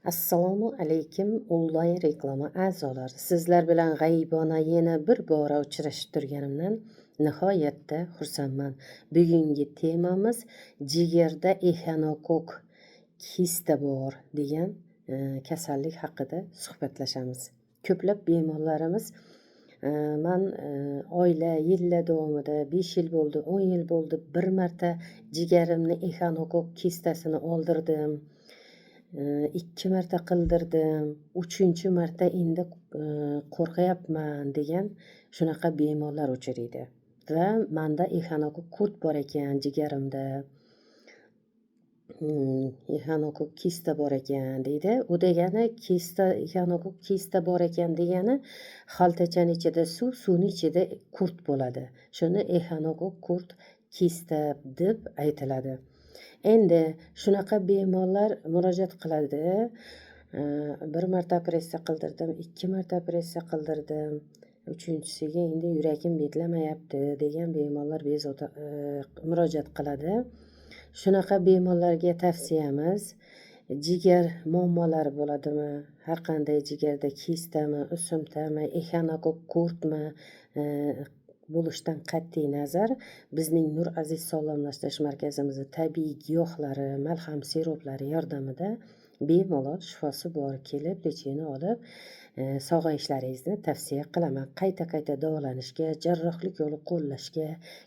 Assalomu alaykum, onlayn reklama a'zolari. Sizlar bilan g'aybona yana bir bora uchrashib turganimdan nihoyatda xursandman. Bugungi temamiz jigarda exinokokk kista bor degan kasallik haqida suhbatlashamiz. Ko'plab bemorlarimiz man oila yillar davomida 5 yil bo'ldi, 10 yil bo'ldi, bir marta jigarimni exinokokk kistasini oldirdim. 2 marta qildirdim, 3 marta endi qo'rqyapman degan shunaqa bemorlar uchraydi. Va manda exinokokk qurt bor ekan jigarimda. Exinokokk kista bor ekan deydi. U degani kista, exinokokk kista bor ekan degani xaltachani ichida suv, suvni ichida qurt bo'ladi. Shuni exinokokk qurt kista deb aytiladi. Endi shunaqa bemorlar murojaat qiladi. Bir marta operatsiya qildirdim, 2 marta operatsiya qildirdim, 3-chisiga endi yuragim betlamayapti degan bemorlar bezovta murojaat qiladi. Shunaqa bemorlarga tavsiyamiz, jigar muammolari bo'ladimi, har qanday jigarda kistami, o'simtami, exinokokk qurtmi bo'lishdan qat'iy nazar, bizning Nur Aziz sog'lomlashtirish markazimizni tabiiy giyohlari, malham siroplari yordamida bemalol shifosi bor kelib lechение olib sog'ayishlaringizni tavsiya qilaman. Qayta-qayta davolanishga, jarrohlik yo'li qo'llashga,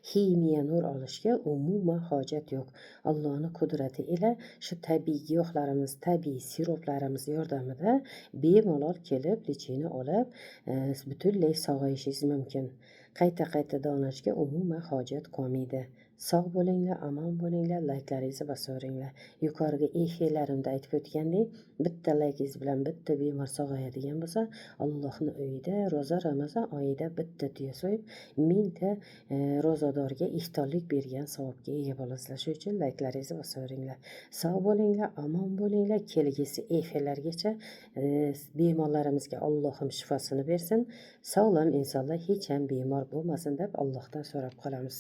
ximiya nur olishga umuman hojat yo'q. Allohning qudrati ila shu tabiiy giyohlarimiz, tabiiy siroplarimiz yordamida bemalol kelib lechение olib butunlay sog'ayishingiz mumkin. Qayta-qayta davolanishga umuman hojat qolmaydi. Sog' bo'linglar, omon bo'linglar, layklaringizni bosaveringlar. Yuqorigi efirlarimda aytib o'tgandek, bitta laykingiz bilan bitta bemor sog'ayadigan bo'lsa, Allohning uyida ro'za Ramazon oyida bitta tuya so'yib, 1000 ta ro'zadorga iftorlik bergan savobga ega bo'lasizlar. Shuning uchun layklaringizni bosaveringlar. Sog' bo'linglar, omon bo'linglar. Kelgusi efirlargacha bemorlarimizga Allohim shifosini bersin. Sog'lom insonlar hech ham bemor bo'lmasin deb Allohdan so'rab qolamiz.